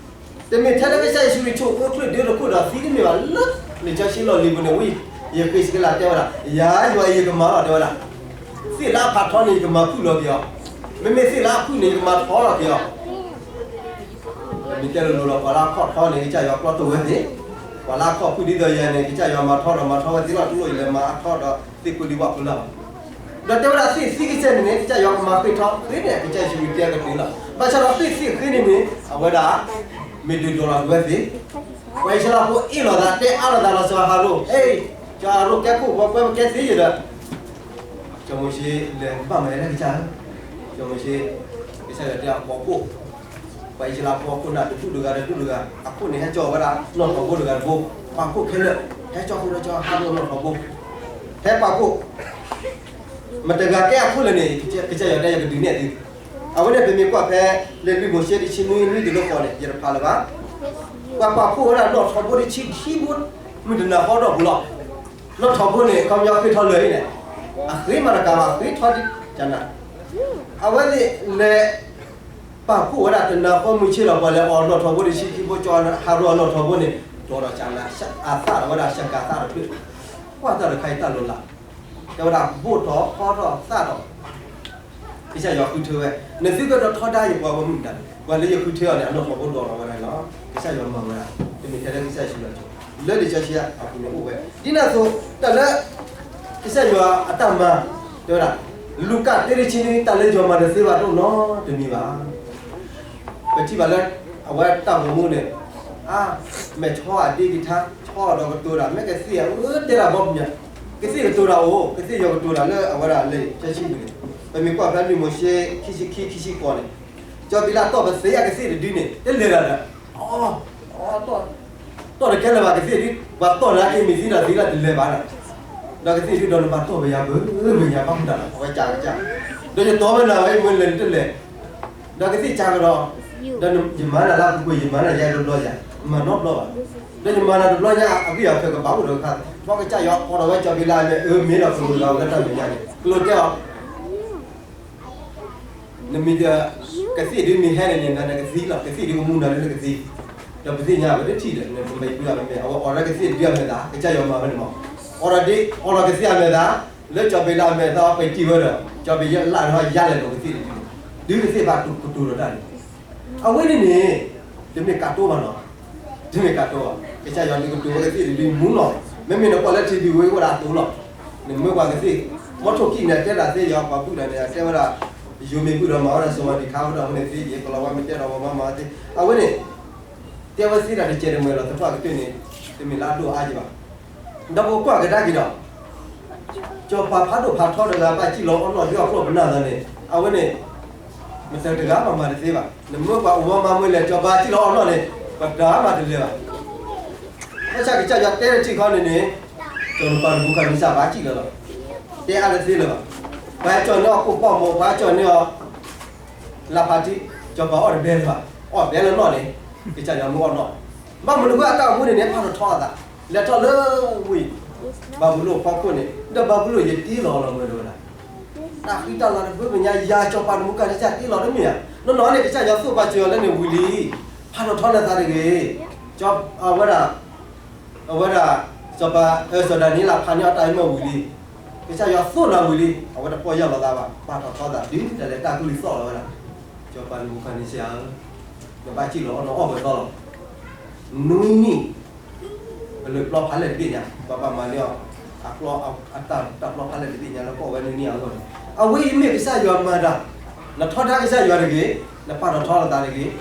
တမ့ၢ်ထဲလၢကစၢ်ယ့ၣ်ၡူးခရံာ်ဆိၣ်အၢချၢၣ်ဒ့တခိၣ်ဒီးသံတမ့ၢ်ဘၣ်လၢ လံာ်စီဆှံလီၢ်လံၤပူၤန့ၣ် ဝံယဃ့းစက့လးတဲဝဲဒၣ်, ယွၤယွၤအံၤယကမၤလီၤတဲဝဲဒၣ်, သ့ၣ်လၢအဖးထီန့ၣ် ယကမၤဖုၣ်လီၤက့ၤအီၤ, မ့မ့ၢ်သ့ၣ်လၢအဖုၣ်န့ၣ် ယကမၤထီလီၤက့ၤအီၤ. မ့ၢ်တဲလိၤလိၤဒီး ပှၤလၢအခီၣ်ထီန့ၣ် ကစၢ်ယွၤကျီတိၢ်ဝဲသ့, ပှၤလၢအခီၣ်ဖုၣ်ဒ်သိးယၤန့ၣ် ကစၢ်ယွၤမၤထီဒီးမၤထီဝဲသ့လီၤ. တလိၣ်အံၤလဲၤမၤအထီဒီးသ့ၣ်ဖိလံၤဝၣ်ဖိလၢ်ဘၣ်. ဒီးတဲဝဲဒၣ်သ့ၣ်သံကစဲးန့ၣ်န့ၣ် ကစၢ်ယွၤကမၤဃ့ထီဃ့န့ၣ် ကစၢ်ယ့ၣ်ၡူးခရံာ်တဲကတုၤလီၤ. ဘၣ်ဆၣ်ဒီးသ့ၣ်သံဃ့န့ၣ်န့ၣ် အဝဲဒၣ် မ့ၢ်ဒုးဒိးလီၤက့ၤဝဲသ့, ပှၤအံၣ်စရ့လးဖိအ့ၣ်လိာ်သး တဲအါလိာ်သးလီၤစီၤအၤဟရိၣ်, ဟ့ၣ်, စီၤအၤဟရိၣ်ကဲခိၣ် ပှၤကွဲမ့ၢ်ကဲသ့ယဲဒီး စီၤမိၤၡ့လဲၤဘၣ်မၤယဲလၢကစၢ်ဧၢ, စီၤမိၤၡ့, ကစၢ်ယွၤတဲအပှၤခိၣ်, ပှၤအံၣ်စရ့လးဖိအခိၣ်နၢ်တဒူၣ်တဂၤတဒူၣ်တဂၤ အခိၣ်န့ၣ်ဟဲကၠီဝဲဒၣ်နီၣ်ထိးဘိတဂၤတဘိ, ပှၤခိၣ်ခဲလၢာ် ဟဲကၠီဃုာ်ဒီးစီၤအၤဟရိၣ်နီၣ်ထိးဘိ, ဖဲပှၤခိၣ် မတၤတဂၤကဲအခိၣ်လဲၣ်န့ၣ် ကစၢ်ယွၤတဲယကဒုးနဲၣ်သု, အဝဲန့ၣ်ပမ့ၢ်ကွၢ်ဖဲ လံာ်လွံၢ်မိၤၡ့ တဆံနွံ နွံတုၤလၢဃိးန့ၣ် ယတဖးလၢၤဘၣ်, ပှၤပာ်ဖှိၣ်ဝဲဒၣ်နီၣ်ထိးဘိတဆံခံဘိ မုၢ်တနၤဃီဒီးပူၤလီၤ. နီၣ်ထိးဘိန့ၣ် ခီပညီဃ့ထီၣ်လၢာ်အံၤန့ၣ် အဃ့မၤတကးဘၣ် ဃ့ထီၣ်ဒ်ကနၤ, အဝဲသ့ၣ်လဲၤ ပာ်ဖှိၣ်ဝဲဒၣ်တနၤဃီမုၢ်ဆ့ၣ်လီၤ ပှၤလဲၤအီၣ်နီၣ်ထိးဘိတဆံခံဘိ ကၠီဟးရိၣ်အနီၣ်ထိးဘိန့ၣ် ဒိးထီၣ်စၢ်လၢအသၣ်ဒီးဝဲဒၣ် စကၤသၣ်တဖျၢၣ်, ကွၢ်တၢ်တခါအံၤတၢ်လိၤလး, တဲဝဲဒၣ်ဘိၣ်ထီၣ်ဖီထီၣ်သၣ်ထီၣ် ကစၢ်ယွၤဃုထၢဝဲ, နသုကဒီးထီဒါယပှၤဂီၢ်မုၢ်မတၤလဲၣ်, ပှၤလၢယဃုထၢအီၤန့ၣ် အနီၣ်ထိးဘိဒိးထီၣ်ဝဲဒၣ်လီၤ. ကစၢ်ယွၤမၤဝဲဒၣ်, တမ့ၢ်ထဲလၢကစၢ်ယ့ၣ်ၡူးလၢၤ, လၢလံာ်စီဆှံအပူၤန့ၣ်အိၣ်ဝဲ, ဒ်န့ၣ်အသိး တၢ်လၢ ကစၢ်ယွၤအတၢ်မၤ, တဲဝဲဒၣ်, လူၤကၣ်တဆံနွံ တၢ်လၢယွၤမၤတသ့ဘၣ်တအိၣ်နီတမံၤဘၣ်. ပထံၣ်ဘၣ်လၢ အဝဲတၢ်ဂီၤမူန့ၣ်, အါ, မဲာ်ဆီအဒ့ကထါ, ဆီဒီးကတိၤတၢ်, မ့ၢ်ကသ့ၣ်အၢတဲတၢ်ဘီပူၤညါ, ကသ့ၣ်ကတိၤတၢ်အိၣ်, ကသ့ၣ်ယွၤကတိၤတၢ်လၢအဝဲဒၣ်လံာ်စီဆှံပူၤန့ၣ်, ပမ့ၢ်ကွၢ်ဖဲလံာ်မိၤၡ့ ခံဆံခံ ခံဆံဃိးန့ၣ်, ကၠီၤဘ့းလးတီၢ်ပသ့အကသ့ၣ်တဒုန့ၣ် တလဲၤတၢ်ဒီး, အီ, တီၢ်တကဲလၢၤဘၣ်ကသ့ၣ်ဒု, ပှၤတီၢ်နၤက့ၤမ့ၢ်သံဒီးသံလၢတလဲၤဘၣ်ဒီး, ဒီးကသ့ၣ်ဒုဒီးနဘၣ်တီၢ်ပယၤဘၣ်, ပယၤဘၣ်မတၤဒီး အဝဲကၢ်ကစၢ်, ဒီးယတီၢ်ဝဲနၤဝဲ ယမ့ၢ်လဲၤနတလဲၤ ဒီးကသ့ၣ်ကၢ်ကဒီး, ဒီးယမၤနၤလၢအပူၤကွံာ် ယမၤနၤယဲတဘျီယၤ, မၤနီတဘျီဘၣ်, ဒီးယမၤနၤတဘျီညါ အဂံၢ်အဖၢၣ်ကဘၣ်အိၣ်ဒီးခါ, ဘီကစၢ်ယွၤအိးထီၣ်ဝဲကၠီၤဘ့းလးအမဲာ်, အၢမ့ၢ်ဒီးကလူၤလီၤလၢတၢ်မဲာ်ညါန့ၣ် ကလူၤတဲအီၤ နမ့ၢ်, ကသ့ၣ်ဒုမ့ၢ်ဟဲန့ၣ်န့ၣ် နကသံလီၤ, ကသ့ၣ်ဒုကမူနၤလၢနကသံ, ဒီးပသ့ၣ်ညါဝဲတထံၣ်ဒီး နမ့ၢ်ဒုအမဲာ်, အဝဲအိးထီၣ်ကသ့ၣ်တဒုအမဲာ်သၣ်, ကစၢ်ယွၤမၤဝဲန့ၣ်မး, အိးထီၣ်ဒု, အိးထီၣ်ကသ့ၣ်အမဲာ်သၣ်, လၢကၠီၤဘ့းလးအမဲာ်သၣ် ပတံၢ်ဝဲဒီး ကၠီၤဘ့းလးဒီးယါလဲၣ်ဒီးကသ့ၣ်တဒု, ဒုကသ့ၣ်ဘၣ်ကတိၤဒီးတၢ်န့ၣ်, အဝဲန့ၣ်န့ၣ်, တမ့ၢ်ကတိၤဘၣ်နီၤ တမ့ၢ်ကတိၤဘၣ်, ကစၢ်ယွၤဒုးကတိၤဝဲကသ့ၣ်တဒုမူနီၤ, မ့မ့ၢ်နကွၢ်လၢ ထံဘံၣ်ဝ့ အိၣ်ဒၣ်အသိးလီၤ, နမ့ၢ်ကွၢ်ကသ့ၣ်, မီထိၣ်ခံန့ၣ် အတဲဒၣ်သ့ ယွၤပှၤဘုၣ်ဒီးန့ၣ် အတဲဝဲဒၣ်, ယိၤမ့ၢ်ဘုၣ်ဒီးမၤဝဲဒၣ်စီၤဝါဒံးခါဝဲဒီးအဃိန့ၣ်သ့ ယပလီၤဝါမ့ၢ်တဲဒီးဝဲမၤမၤသ့, အဝဲန့ၣ်, တဲဝဲသ့ဒၣ်တစဲးတမဲာ်လီၤ သပှၢ်ကတၢၢ်န့ၣ် တမ့ၢ်လၢအဒိၣ်အါက့ဘၣ်. ဒီးပကွၢ်ကဒါက့ၤဒီး စီၤပၤဖးဒိၣ်ဖးထီတဂၤဘၣ်စံၣ်လီၤအီၣ်နီၣ် ဟ့ၣ်အီၣ်ကျီၢ်ပနၢ်သးန့ၣ် အဝဲန့ၣ် မတၤတဂၤမၤမၤတသ့ဘၣ်. နမ့ၢ်ပှၤအိၣ်မၤမၤမ့ၢ်လဲၣ် စီၤပၤစံၣ်လီၤအီၣ်နီၣ်န့ၣ် ပတၢ်မၤတလဲၤဘၣ်. ဘၣ်ဆၣ်ကစၢ်ယွၤတဲတထံၣ်ခီန့ၣ်န့ၣ် စီၤပၤနဘူၤခၣ်နံစၢ်ဘၣ်စံၣ်လီၤလီၤ. တဲအါတသ့လၢၤဘၣ်. ပှၤကၠီၣ်န့ၢ်အီၣ်ကိၣ်ပီၣ်မိၢ် ပှၤကၠီၣ်န့ၢ်အီၣ် လၢဖးထံ စီၤပၤအီၣ်တဘဲလၢၤဘၣ်. အီၣ်ဘဲလၢနီၣ်န့ၣ် ကစၢ်ယွၤမ့ၢ်အီၣ်နီၣ် ဘၣ်မနုၤအဃိအတၢ်အိၣ်မူန့ၣ်န့ၣ် ဖးထီၣ်ထီအသး လဲၤထီၣ်လၢဝ့ၢ် ဘၤဘူလိၣ်ဖီခိၣ်န့ၣ် ဒီးဘၤဘူလိၣ်ယတ့လီၤလီၤမၢ်တဝဲဒၣ် တၢ်ဃံတၢ်လၤတဘၢမ့ၢ်ညါ ယၤစီၤပၤနဘူၤခၣ်နံစၢ်တ့လီၤတမ့ၢ်ဧါ. နီၢ်နီၢ်န့ၣ် ကစၢ်ယွၤသိၣ်ပာ်စၢၤအီၤလၢန့ၣ်ဝံၤလံ ဖးထီၣ်ထီနသးတဂ့ၤ. အဝဲဒၣ် အဝဲဒၣ် စီၤပၤ စီၤဒၤနံးယ့လးဖးန့ၢ်အီၣ်တၢ်အံၤမ့ၢ်ဝံၤလံ ကစၢ်ယွၤသိၣ်နၤဝံၤလံ အဝဲတပီၢ်ယၢ်လီၤသးဘၣ် ပာ်ထီၣ်ထီသးဒ်တၢ်လဲၤတၢ်ကလုၢ်သီၣ်လီၤဝဲဒၣ် စီၤပၤနဘူၤခၣ်နံစၢ်ဧၢ နဘၣ်စံၣ်လီၤအီၣ်နီၣ်အီၣ်ဘၢသီလီၤ. နွံနံၣ် အလၢပျီဖးလဲၢ်တဘ့ၣ်ညါ ပှၤဘၣ်မၤန့ၢ်အီၤ အကျီ အတၢ်ပျီဖးလဲၢ်တဘ့ၣ်ညါလၢကီၢ်ဝဲနွံနံၣ်အဂီၢ်န့ၣ် အဝဲအံၤမ့ၢ်ကစၢ်ယွၤမၤတၢ် နထီဒါကစၢ်ယွၤတဂ့ၤ နပာ်ထီၣ်ထီနသးတဂ့ၤ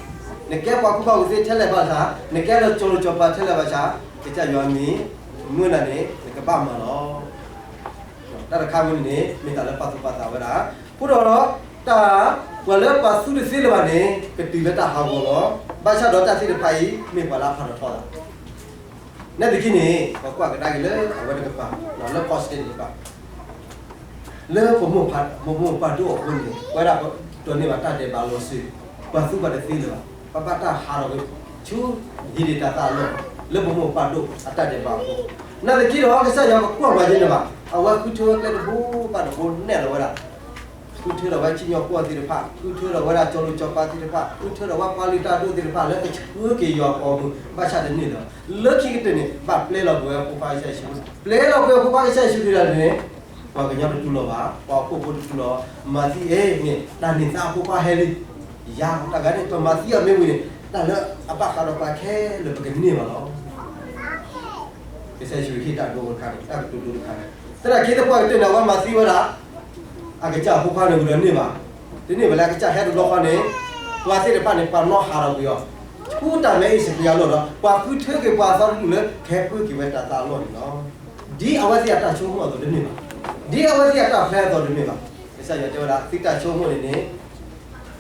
နကဲပှၤကူၣ်ဘၣ်ကူၣ်သ့ထဲလဲၣ်ဘၣ်ဆၣ် နကဲလၢကၠိၤလိၤစီၤပၤထဲလဲၣ်ဘၣ်ဆၣ် ကစၢ်ယွၤမ့ၢ်မၢနၤန့ၣ် နကဘၣ်မၤလီၤ. တၢ်တခါဝဲန့ၣ်န့ၣ် မ့ၢ်တၢ်လၢပာ်သူၣ်ပာ်သးဝဲဒၣ် အဃိဒီးတၢ် ပှၤလၢပှၤသူတသ့လၢၤဘၣ်န့ၣ် ကတုၤလၢတၢ်ဟးဂီၤလီၤ. ဘၣ်ဆၣ်ဒီးတၢ်သ့ၣ်တဖၣ်အံၤ မ့ၢ်ပှၤလၢအဖးထီၣ်ထီသး နာ်သက့န့ၣ် ပကွၢ်ကဒါက့ၤလၢအဝဲတကပၤ လၢ context တကပၤ လၢပမိၢ်ပၢ်ဒိၣ်အဃိန့ၣ် ပဝဲဒၣ်ပဒိးန့ၢ်ဘၣ်တၢ်ဒဲးဘးလီၤစၢၤ ပှၤသူပှၤတသ့လၢၤဘၣ် ပဘၣ်တၢ်ဟးထီၣ်ကွံာ် ဆူဟံးဒံးတၢ်သးအလီၢ် လၢပမိၢ်ပၢ်ဒိၣ်အတၢ်ဒဲးဘးအဃိ နာ်သက့ဒီး ကစၢ်ယွၤကကွၢ်ပှၤယဲန့ၣ်ဘၣ် အဝဲဃုထၢဝဲကျဲတဘိဘၣ်တဘိနဲၣ်လီၤဝဲဒၣ် ဃုထၢဒီးဝဲစံၣ်ညီၣ်ကွီၢ်သ့ၣ်တဖၣ် ဃုထၢဒီးဝဲဒၣ်ကၠိၤလိၤစီၤပၤသ့ၣ်တဖၣ် ဃုထၢဒီးဝဲပှၤလုၢ်တၢ်ဒိၣ်သ့ၣ်တဖၣ် လၢကဆှၢက့ၤယွၤအပီမုၢ် ဘၣ်ဆၣ်တန့ၢ်လၢၤ လၢခံကတၢၢ်န့ၣ် ဘၣ်ပျဲလီၤကွံာ်ဝဲအဖိခွါကစၢ်ယ့ၣ်ၡူး ပျဲလီၤကွံာ်အဖိခွါကစၢ်ယ့ၣ်ၡူးခရံာ်ဒၣ်န့ၣ် ပှၤကညီတတူၢ်လိာ်ဘၣ် ပှၤဟီၣ်ခိၣ်ဖိတတူၢ်လိာ် မၤသံအ့ၣ်န့ၣ် တၢ်န့ၢ်သါအဖိခွါဟဲလံ ယၤတၢ်ဂၤန့ၣ် ပမၤသံအီၤမ့ၢ်ဝံၤန့ၣ် တၢ်လၢအဘၣ်ဃးဒီးပှၤခဲလၢာ်ပကန့ၢ်ဘၣ်လီၤ. ကစၢ်ယ့ၣ်ၡူးခရံာ်ဟ့ၣ်တၢ်ဒိတခါန့ၣ် တၢ်ကတိၤဒိတခါန့ၣ် သနာ်က့သပှၢ်ကတၢၢ်န့ၣ် အဝဲမၤသံဝဲဒၣ် အကစၢ်အဖိခွါန့ၣ်ဝံၤဒီးန့ၢ်ဘၣ် တန့ၢ်ဘၣ်လၢအကစၢ်ဟဲတဘျီဃီန့ၣ် ပှၤသ့ၣ်တဖၣ်န့ၣ် ပှၤနီၣ်ဟးထီၣ်ကွံာ်အီၤ ဆူတၢ်မဲအ့ၣ်စပံးအလီၢ်ဒီး ပှၤဃုထၢက့ၤပှၤအသီတဒူၣ်လၢ ကဟဲပၢက့ၤဝဲတၢ်သးအလီၢ်န့ၣ်လီၤ. ဒ်အဝဲသ့ၣ်အတၢ်ဆိကမိၣ်အသိးတမ့ၢ်ဘၣ် ဒ်အဝဲသ့ၣ်အတၢ်ဖျဲအသိးတမ့ၢ်ဘၣ် ကစၢ်ယွၤတဲဝဲဒၣ် သုတၢ်ဆိကမိၣ်န့ၣ်န့ၣ်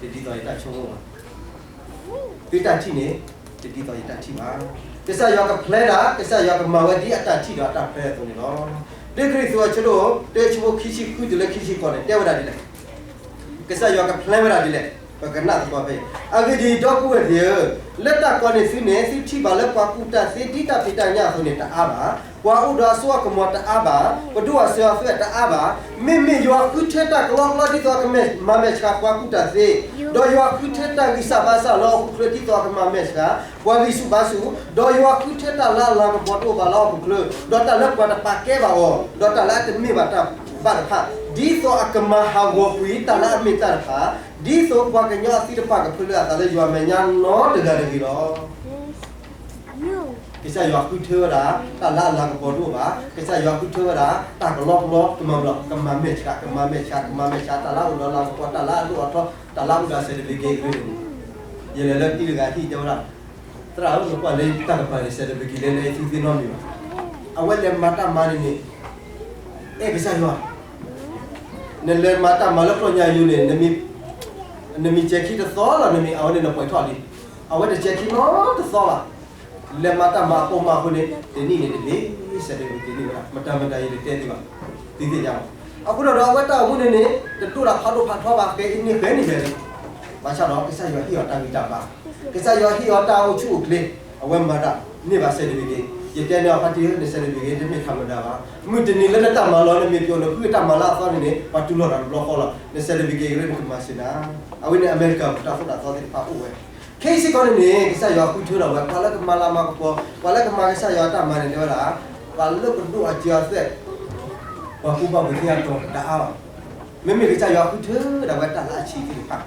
တဒ်သိးယတၢ်ဆိကမိၣ်ဘၣ် သုတၢ်ထံၣ်န့ၣ် တဒ်သိးယတၢ်ထံၣ်ဘၣ်. ကစၢ်ယွၤကဖျဲဒၣ် ကစၢ်ယွၤကမၤဝဲဒ်အတၢ်ထံၣ်ဒီးအတၢ်ဖျဲအသိးန့ၣ်လီၤ. လံာ်ကရံၣ်သူးအဆၢဒိၣ် တၢဆၢဖိခံဆံဃုတုၤလၢခံဆံဃိးန့ၣ် တဲဝဲဒၣ်ဒ်လဲၣ် ကစၢ်ယွၤကဖျဲဝဲဒၣ်ဒ်လဲၣ် ပကနၣ်သကိးဖဲအံၤ အဂ့ၢ်ဒ်အံၤ ဒီပုၢ်ဝဲၢ်သ့ၣ်ဧၢ, လၢတၢ်ကိးန့ၢ်သုန့ၣ် သုထံၣ်ဘၣ်လၢပှၤကူၣ်တၢ်သ့ဒ်တၢ်ဖံးတၢ်ညၣ်အသိးန့ၣ်တအါဘၣ်. ပှၤအိၣ်ဒီးအစိအကမီၤတအါဘၣ်. ပဒိၣ်အစၢၤအသွဲၣ်တအါဘၣ်. မ့မ့ၢ်ယွၤဃုထၢတၢ်ကလီကလီဒ်သိးအကမၤမဲာ်ဆှးပှၤကူၣ်တၢ်သ့, ဒီးယွၤဃုထၢတၢ်ဂံၢ်စၢ်ဘါစၢ်လၢဟီၣ်ခိၣ်ချၢဒ်သိးအကမၤမဲာ်ဆှး ပှၤဂံၢ်ဆူၣ်ဘါဆူၣ်, ဒီးယွၤဃုထၢတၢ်လၢအလၤကပီၤတအိၣ်ဘၣ်လၢဟီၣ်ခိၣ်ချၢ, ဒီးတၢ်လၢပှၤတပာ်ကဲဘၣ်အီၤ, ဒီးတၢ်လၢအတမ့ၢ်ဘၣ်တၢ်ဘၣ်တဖၣ်, ဒ်သိးအကမၤဟးဂီၤကွံာ်တၢ်လၢအမ့ၢ်တၢ်တဖၣ်, ဒ်သိးပှၤကညီအသံတဖၣ်ကဖၢလၢအသးလၢယွၤမဲာ်ညါနီတဂၤတဂ့ၤလီၤ. ကစၢ်ယွၤဃုထၢဝဲဒၣ် တၢ်လၢအလၤကပီၤတအိၣ်ဘၣ်, ကစၢ်ယွၤဃုထၢဝဲဒၣ် တၢ်ကလီကလီ ကမၤဘျီ ကမၤမဲာ်ဆှး ကမၤမဲာ်ဆှး ကမၤမဲာ်ဆှး တၢ်လၢအအိၣ်ဒီးလၤကပီၤ တၢ်လၢအဒိၣ်အထီ တၢ်လၢအအိၣ်ဒီး certificate အကရၢန့ၣ်, ယလဲၤလၢတံၤတဂၤဟံၣ်တဲဝဲဒၣ်, သရၣ်ဧၢ နကွၢ်လၢတၢ်ကပၤန့ၣ် certificate လၢလၢသုသ့နီတမံၤဘၣ်. အဝဲလဲၤမၤတၢ်မၤန့ၣ်န့ၣ် အဲၣ်ကစၢ်ယွၤ နလဲၤမၤတၢ်မၤလၢကျီၢ်ညါယိၤန့ၣ် နမ့ၢ်စဲၤခံတသီလီၤ နမ့ၢ်အဝဲန့ၣ်နပှဲၤထီၣ်လံ. အဝဲတစဲၤခံနီတသီဘၣ်. လဲၤမၤတၢ်မၤအပိာ်မၤအဃိန့ၣ် တနံၣ်န့ၣ်တဘ့ၣ် certificate န့ၢ်ဝဲဒၣ် မတၤမတၤယတတဲသုဘၣ်, သုသ့ၣ်ညါလီၤ. အဃိဒီးဒီးအဝဲတၢ်အိၣ်မူန့ၣ်န့ၣ် တဒိၣ်တၢ်ဖးဒိၣ်ဖးထီဘၣ် ဃဲအံၤန့ၣ်ဃဲန့ၣ်ဃဲလံ. ဘၣ်ဆၣ်ဒီးကစၢ်ယွၤဟ့ၣ်အီၤတၢ်ဂံၢ်တၢ်ဘါ, ကစၢ်ယွၤဟ့ၣ်အီၤတၢ်အိၣ်ဆူၣ်အိၣ်ချ့, အဝဲမၤတၢ်န့ၢ်ဘၣ် certificate. ယတဲန့ၢ်အီၤဖါတံၢ်ဧၢ န certificate တမ့ၢ်ထီၣ်မတၤဘၣ်. မုၢ်တနံၤလၢနတၢ်မၤလီၤ နမ့ၢ်ပျီနဃုတၢ်မၤလၢအသီန့ၣ်န့ၣ် ပှၤတူၢ်လိာ်တၢ်တဘျီဃီလီၤ. န certificate ကရၢနကမၤစၢၤနၤ. အဝဲန့ၣ် အမဲရကၤပူၤတၢ်သိၣ်တၢ်သီသ့ၣ်တဖၣ်အိၣ်ဝဲ ခဲအံၤစ့ၢ်ကီးန့ၣ်န့ၣ် ကစၢ်ယွၤဃုထၢဒီးဝဲ ပှၤလၢကမၤလၤမၤကပီၤ ပှၤလၢကမၤကစၢ်ယွၤတၢ်မၤန့ၣ် တဲဝဲဒၣ် ပှၤလၢပဒိၣ်အစၢၤအသွဲၣ် ပှၤကူၣ်ဘၣ်ကူၣ်သ့အတီၤတအါဘၣ်. မ့မ့ၢ်ကစၢ်ယွၤဃုထၢဒၣ်ဝဲတၢ်လၢအဆံးသ့ၣ်တဖၣ်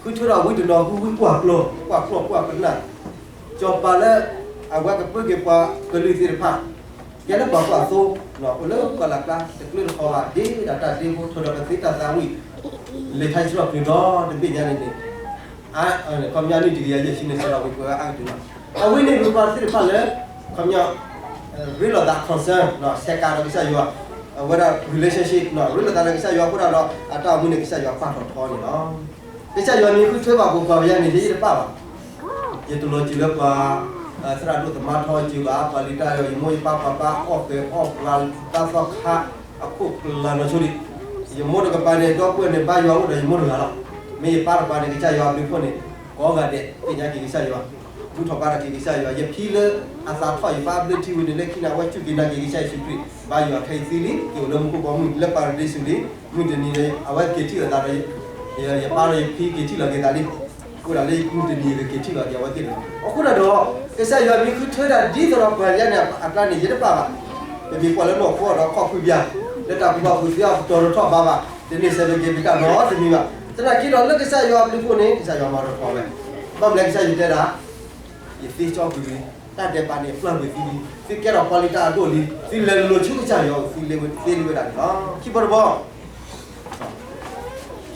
ဃုထၢဒီးဝံတနီၤဃုဝံကွၢ်ကျီ ကွၢ်ကျီ ကွၢ်ပနၢ် စီၤပၤလၢ အဝဲကပၢက့ၤပှၤကလုာ်သ့ၣ်တဖၣ် ကဲလၢပှၤကွၢ်သိ အိၣ်လၢကီၢ်လၢ်ကျါ တကျၢတခီဘၣ် ဒ့ဒၣ်တၢ်ဒ့ဖိ ထီၣ်ဒီးကသ့တၢ်သးဝံၣ် လဲၤထါစရီပျုၤဒီတဘ့ၣ်ညါန့ၣ်န့ၣ် ခီပညီနံၣ်တကယၤယဲၢ်ဆံန့ၣ် စရီပှဲၤဝဲအါကတၢၢ်လီၤ. အဝဲန့ၣ် ပှၤသ့ၣ်တဖၣ်လၢ ခီပညီ ရ့လိာ်သး concern ဆဲးကးဒီးကစၢ်ယွၤ, အဝဲဒၣ် relationship ရ့လိာ်သးဒီးကစၢ်ယွၤအဃိသတးဒီး အတၢ်အိၣ်မူန့ၣ် ကစၢ်ယွၤပာ်ထီၣ်ထီန့ၣ်လီၤ. ကစၢ်ယွၤမ့ၢ်ဃုထၢဘၣ်ပှၤ ပှၤကညီန့ၣ် ယဲယတပာ်ဘၣ်. ယတလီၤစၢၤလၢပှၤ သရၣ်ဒိၣ်သမါထီစၢၤဘၣ်, ပှၤလံာ်တၢ်ယွၤ ယမိၢ်ယပၢ်ပှၤဘၣ်အီၣ်ကဲၤအီၣ်ပှၤ တၢ်သီခါ အခိၣ်ကျၢၢ်နီၢ်ဆိဒံး, ယမိၢ်တကပၤန့ၣ် ဒီပုၢ်ဝဲၢ်န့ၣ် ဘါယွၤအိၣ်ဒီးယမိၢ်တဂၤလီၤ. မ့ၢ်ယပၢ်တကပၤန့ၣ် ကစၢ်ယွၤအဘျုးအဖှိၣ်န့ၣ် ကိးဂၤဒဲး သ့ၣ်ညါက့ၤကစၢ်ယွၤ, ဘူၣ်ထီၣ်ဘါထီၣ်က့ၤကစၢ်ယွၤ, ယဖံလၢအသးထီၣ်ယပၢ်ဘျၢထံဝံၤန့ၣ် လၢခံန့ၣ် အဝဲစူၢ်က့ၤနာ်က့ၤကစၢ်ယ့ၣ်ၡူးခရံာ်, ဘါယွၤခဲအံၤသံလံ, က့ၤအိၣ်လၢမူခိၣ်ဘီမုၢ်လၢပၤရဒံစူၤလံ, မုၢ်တနံၤန့ၣ် အဝဲက့ၤထံၣ်လိာ်သးဒီး ယပၢ်ဒီးယဖံက့ၤထံၣ်လိာ်က့ၤသးလံ, အိၣ်ဒၣ်လၢမုၢ်တနံၤကက့ၤထံၣ်လိာ်က့ၤအဝဲသ့ၣ်တဂၤ. အဃိသတးဒီး ကစၢ်ယွၤမ့ၢ်ဃုထၢဒၣ်ဒ်သိးဒီးပှၤယါန့ၣ်အကျါန့ၣ် ယတပာ်ဘၣ်. ပမ့ၢ်ကွၢ်လၢနီၢ်ခိဒီးခီၣ်ခွံဘျၢ, လၢတၢ်ကူၣ်ဘၣ်ကူၣ်သ့အပတီၢ်တထီၣ်ဘးဘၣ်, တန့ၢ်စဲးဘျုးက့ၤပတၢ်နီတမံၤဘၣ်. သနာ်က့ဒီးလၢကစၢ်ယွၤအဘျုးအဖှိၣ်န့ၣ် ကစၢ်ယွၤမၤထီၣ်ထီဝဲ, ဘၣ်မနုၤကစၢ်ယွၤတဲဒၣ် ယသ့ကၠီကွံာ်လံ, တၢ်ဒဲးဘးန့ၣ်ပျၢ်ကွံာ်သုလံ, သုကဲထီၣ်ပှၤလံာ်တၢ်အဒိၣ်လံ, သုလဲၤလိာ်ဆူကစၢ်ယွၤအိၣ် သ့လံဝဲဒၣ်န့ၣ်လီၤ. ခံဘီတဘီ, ခံ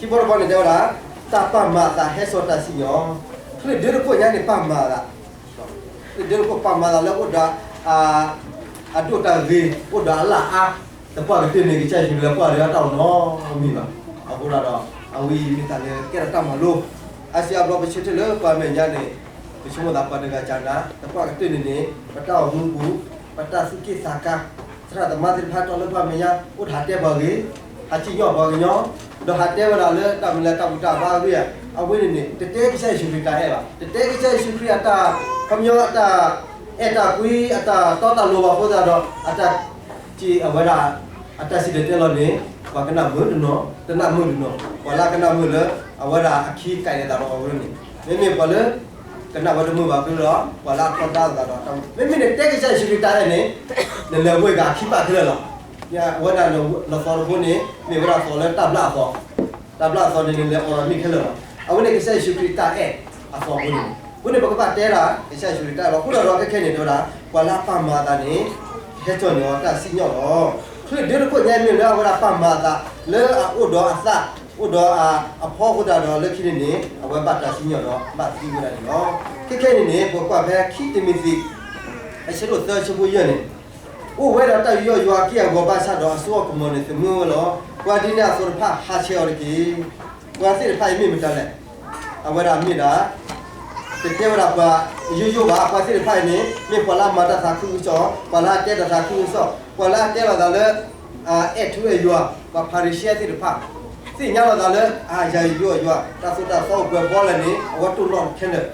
ဘီတဘီန့ၣ်တဲဝဲဒၣ်, တၢ်ပာ်မၤအသးဟဲစိာ်တၢ်စံၣ်ညီၣ်, ချုးဒၢတခိၣ်ညါန့ၣ်ပာ်မၤအသး, ချုးဒၢတခိၣ်ပာ်မၤအသးလၢအိၣ်ဒီး အဒိၣ်တၢ်ဂ့ၤ, အိၣ်ဒီးအလၢ်အါ, သပှၢ်ကတၢၢ်န့ၣ် ကစၢ်ယ့ၣ်ၡူးခရံာ်လဲၤကွၢ်ဒီးတၢ်အိၣ်နီတမံၤဘၣ်. အဃိသတးဒီး အဝဲအံၤမ့ၢ်တၢ်လၢကဲထီၣ်တၢ်မၤလိ, အါစုအါဘျီပဆၢထၢၣ်လၢပှၤမဲာ်ညါန့ၣ် ပဆိကမိၣ်သးပှၤတဂၤကၢ်နၤ, သပှၢ်ကတၢၢ်န့ၣ်န့ၣ် ပတၢ်အိၣ်မူပူၤ, ပတၢ်သူၣ်က့ၣ်သးကါ, သရၣ်သမါသ့ၣ်တဖၣ်တီလၢပှၤမဲာ်ညါ အိၣ်ဒီးဟးတဲပှၤဂ့ၤ, ဟးစံၣ်ညီၣ်ပှၤကညီ, ဒီးဟးတဲဝဲဒၣ်လၢတၢ်မုၢ်လၢ်တၢ်ဘူၣ်တၢ်ဘါအဂ့ၢ်, အဝဲန့ၣ်န့ၣ် တတဲကစၢ်ယ့ၣ်ၡူးခရံာ်တၢ်အဲၣ်ဘၣ်, တတဲကစၢ်ယ့ၣ်ၡူးခရံာ်အတၢ်, ခီပညီအတၢ်အဲၣ်တၢ်ကွံ အတၢ်တီတၢ်လိၤဘၣ်အဃိသတးဒီး အတၢ် စံးအဝဲဒၣ် အတၢ်စံၣ်တဲၤတဲလီၤန့ၣ် ပှၤကနၣ်မုာ်တနီၤ, တနၣ်မုာ်တနီၤ, ပှၤလၢကနၣ်မုာ်လၢ အဝဲဒၣ်အခံကဲးလီၤသးဒီးအဝဲန့ၣ်, မ့မ့ၢ်ပှၤလၢ ကနၣ်ဝဲတမုာ်ဘၣ်က့ၤဒီး ပှၤလၢအထီဒါလိာ်သးဒီးတၢ်မုာ်, မ့မ့ၢ်နတဲကစၢ်ယ့ၣ်ၡူးခရံာ်တၢ်အဲၣ်န့ၣ် နလဲၤဝဲဂၤခံပာ်ခဲလၢာ်လီၤ. အဝဲဒၣ်နသီတဘိန့ၣ် မ့ၢ်ဝဲဒၣ်သီလၢတၢ်ဘျၣ်အသီ, တၢ်ဘျၣ်အသီန့ၣ် နလဲၤအီၤလီၤန့ၢ်ခဲလၢာ်လီၤ. အဝဲန့ၣ်ကစၢ်ယ့ၣ်ၡူးခရံာ်တၢ်အဲၣ်အသီအဃိန့ၣ်, အဃိန့ၣ် ပကဘၣ်တဲဒၣ် ကစၢ်ယ့ၣ်ၡူးခရံာ်တၢ်အဲၣ်လီၤ. အဃိဒီးဒီးခဲခဲန့ၣ် တဲဝဲဒၣ် ပှၤလၢအပာ်မၤအသးန့ၣ် ဟဲစိာ်န့ၢ်အီၤတၢ်စံၣ်ညီၣ်လီၤ. ချုးဒၢတခိၣ်ညါမ့ၢ်လၢအဝဲဒၣ်ပာ်မၤအသး လၢအအိၣ်ဒီးအသၣ် အိၣ်ဒီးအဖီအဃိသတးဒီး လၢခံန့ၣ်န့ၣ် အဝဲဘၣ်တၢ်စံၣ်ညီၣ်ဒီး ဘၣ်သံဝဲဒၣ်န့ၣ်လီၤ. ခဲခဲန့ၣ်န့ၣ် ပကွၢ်ဖဲခံတံၤမသ့း အဆၢဒိၣ်သၢ အဆၢဖိယဲၢ်န့ၣ်, အိၣ်ဝဲဒီးတၢ်ယူးယီၣ်ယွၤအက့ၢ်အဂီၤဘၣ်ဆၣ်ဒီး အစိအကမီၤန့ၣ် သမၢဝဲလီၤ. ပှၤဒ်န့ၣ်အသိးတဖၣ် ဟးဆှဲးအီၤတက့ၢ်. ပှၤသ့ၣ်တဖၣ်အံၤမ့ၢ်မတၤလဲၣ်. အဝဲဒၣ်မ့ၢ်ဒၣ် တတဲဝဲဒၣ်ပှၤယိယိဘၣ်. ပှၤသ့ၣ်တဖၣ်အံၤန့ၣ် မ့ၢ်ပှၤလၢအမၤတၢ်သးခုကစီၣ်, ပှၤလၢအတဲတၢ်သးခုကစီၣ်, ပှၤလၢအတဲလိာ်သးလၢ အအဲၣ်ထူအဲၣ်ယွၤ, ပှၤဖၤရံၤၡဲသ့ၣ်တဖၣ် သ့ၣ်ညါလိာ်သးလၢ အယၤယူးယီၣ်ယွၤ, တၢ်သိၣ်တၢ်သီအိၣ်ပှဲၤဘီလဲၣ်န့ၣ် အဝဲတိၢ်နီၣ်ခဲလၢာ်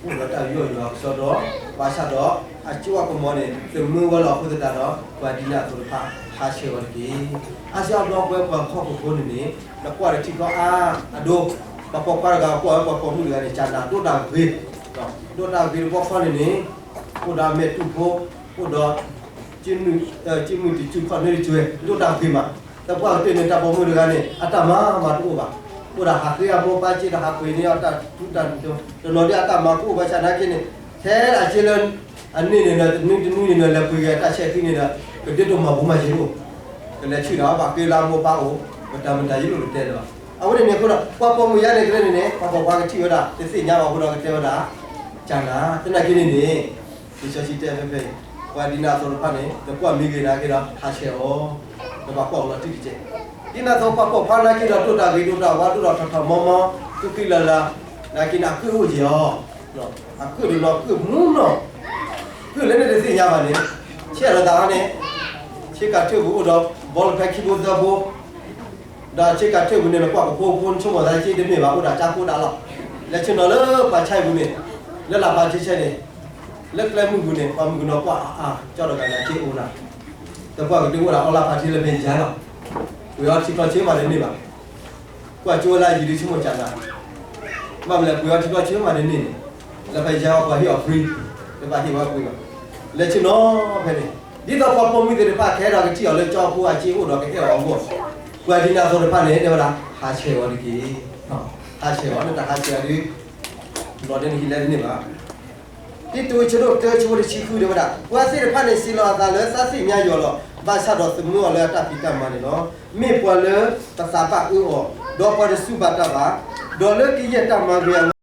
အိၣ်ဒီးတၢ်ယူးယီၣ်ယွၤကစီဒီ, ဘၣ်ဆၣ်ဒီး အစိအကမီၤန့ၣ် သမၢဝဲလီၤအဃိသတးဒီး ပှၤဒ်န့ၣ်အသိးတဖၣ် ဟးဆှဲးအီၤတက့ၢ်. အါစုအါဘျီပဝဲပှၤဟီၣ်ခိၣ်ဖိန့ၣ်န့ၣ် နကွၢ်တထံၣ်ဃီအါအဒိ, ပှၤပိာ်ခွါတဂၤကွၢ်ဝဲပှၤပိာ်မုၣ်တဂၤန့ၣ် ကနၤဒိၣ်တၢ်ဂ့ၤ, ဒိၣ်တၢ်ဂ့ၤတဘျီဃီန့ၣ်န့ၣ် အိၣ်ဒီးအမဲာ်တူၢ်ဖိ, အိၣ်ဒီး ကံၣ်မုၢ်တစုခီၣ်နွဲၣ်တစုဝဲ ဒိၣ်တၢ်ဂ့ၤမး, သပှၢ်ကတၢၢ်န့ၣ် တၢ်ပိာ်မုၣ်တဂၤန့ၣ် အတၢ်မၤမၤတအိၣ်ဘၣ်, အိၣ်ဒၣ်ဟးဃ့အမိၢ်ပၢ်စ့ဒီးဟးပှ့ၤန့ၢ်အီၤတၢ်ထူတၢ်တီ, တနီၤဒ်အတၢ်မၤကအိၣ်ဘၣ်ဆၣ်နာ်က့န့ၣ်, ထဲဒၣ်စ့လၢ အန့ၣ်န့ၣ်ဒီး တနွံတနွံန့ၣ်ဒီး လဲၤပှ့ၤက့ၤအတၢ်ဆဲးသံန့ၣ်ဒီး ကဒ့တိၢ်မၤဘူမၤယံၤတအိၣ်, ကလဲၤဆူၣ်ဒီးဘၣ်ဃ့လၢအမိၢ်ပၢ်အိၣ်, ပတၢ်မတၤယံၤလိာ်တတဲလၢၤဘၣ်. အဝဲန့ၣ်န့ၣ်အဃိဒီး ပှၤပိာ်မုၣ်ယါန့ၣ်ကလဲၣ်န့ၣ်န့ၣ် ပှၤပိာ်ခွါကထံၣ်ဝဲဒၣ် တသ့ၣ်ညါဘၣ်အဃိဒီးကတဲဝဲဒၣ် ကနၤ, သနာ်က့န့ၣ်န့ၣ် လံာ်စီဆှံတဲဖဲဖဲအံၤ, ပှၤဒ်န့ၣ်အသိးတဖၣ်န့ၣ် နကွၢ်မ့ၢ်ဂ့ၤနာ်က့ဒီး ဟးဆှဲးအီၤ, နဘၣ်ကွၢ်အီၤလီၤတံၢ်တက့ၢ်. ဒ်န့ၣ်အသိးပှၤပိာ်ခွါနာ်က့ဒီး ဒိၣ်တၢ်ဂ့ၤဒိၣ်တၢ်ဝါဒိၣ်ဒီးထီၣ်ထီၣ်မီမီ သူၣ်ကံၢ်လၢ်လၢ်, နာ်က့န့ၣ် အကုၢ်အိၣ်က့ၤအီၤ, အကုၢ်တနီၤကုၢ်မူနီၤ, ကုၢ်လၢန့ၣ်တသ့ၣ်ညါဘၣ်န့ၣ်, ဆဲးလီၤသးဟီန့ၣ်, ဆ့ကၤထၢၣ်ပူၤအိၣ်ဒီး ဘီလၢဖဲခံဘိသၢဘိ ဒီးဆ့ကၤထၢၣ်ပူၤန့ၣ် နကွၢ်ကဖိကဖိ နဆိကမိၣ်သးက့တမ့ၢ်ဘၣ် အိၣ်ဒီးကၠါကိးဒၣ်လီၤ. လဲၤဆ့ၣ်နီၤလၢပှၤဆါအံၤပူၤန့ၣ်, လၢလၢ်ပှၤဆဲးဆဲးန့ၣ်, လၢကျဲမုၢ်ပူၤန့ၣ် ပှၤမုၣ်ကနီၤကွၢ်အါအါ ကၠီဒီးဂၤန့ၣ်က့အိၣ်နၤ, သပှၢ်ကတၢၢ်အိၣ်ဒၣ်အီလၢ်ဖးထံလၢဖဲယါလီၤ, ပှ့ၤအီထံကျီဆၢမးတန့ၢ်ဘၣ်. ကွၢ်ကၠိဝဲလၢယံၤဒုဆိကမိၣ်ကၠးနၤ, ဘၣ်မနုၤလဲၣ် ပှ့ၤအီထံကျီဆၢမးတန့ၢ်န့ၣ်, လၢဖဲယါအီပှၤဟ့ၣ်အီၤ free, တဘၣ်ဟ့ၣ်ဝဲပှ့ၤဘၣ်. လဲၤဆ့ၣ်နီၤဖဲန့ၣ်, ဒ်သိးပှၤပိာ်မုၣ်သ့ၣ်တဖၣ် ကဟဲဒီးကထံၣ်အီၤလၢကၠီဖိအစ့အိၣ်ဒီးကအဲၣ်အီၤအဂီၢ်, ပှၤဒ်န့ၣ်အသိးတဖၣ်န့ၣ် တဲဝဲဒၣ် ဟးဆှဲးအီၤတက့ၢ်, ဟးဆှဲးအီၤ နတဟးဆှဲးအီၤဒီး လီၤဒ်နဟံးလဲတန့ၢ်ဘၣ်. တံတူး ဆၢဒိၣ်တၢ ဆၢဖိတဆံဃု တဲဝဲဒၣ် ပှၤသ့ၣ်တဖၣ်န့ၣ် စံးလီၤအသးလၢသးသ့ၣ်ညါယွၤလီၤ. ဘၣ်ဆၣ်ဒီးသမၢအီၤလၢအတၢ်ဖံးတၢ်မၤန့ၣ်လီၤ. မ့ၢ်ပှၤလၢပသးဘၣ်အၢအီၤ, ဒီးပှၤတစူၢ်ဘၣ်တၢ်ဘၣ်, ဒီးလၢကယဲၢ်တၢ်မၤဂ့ၤအ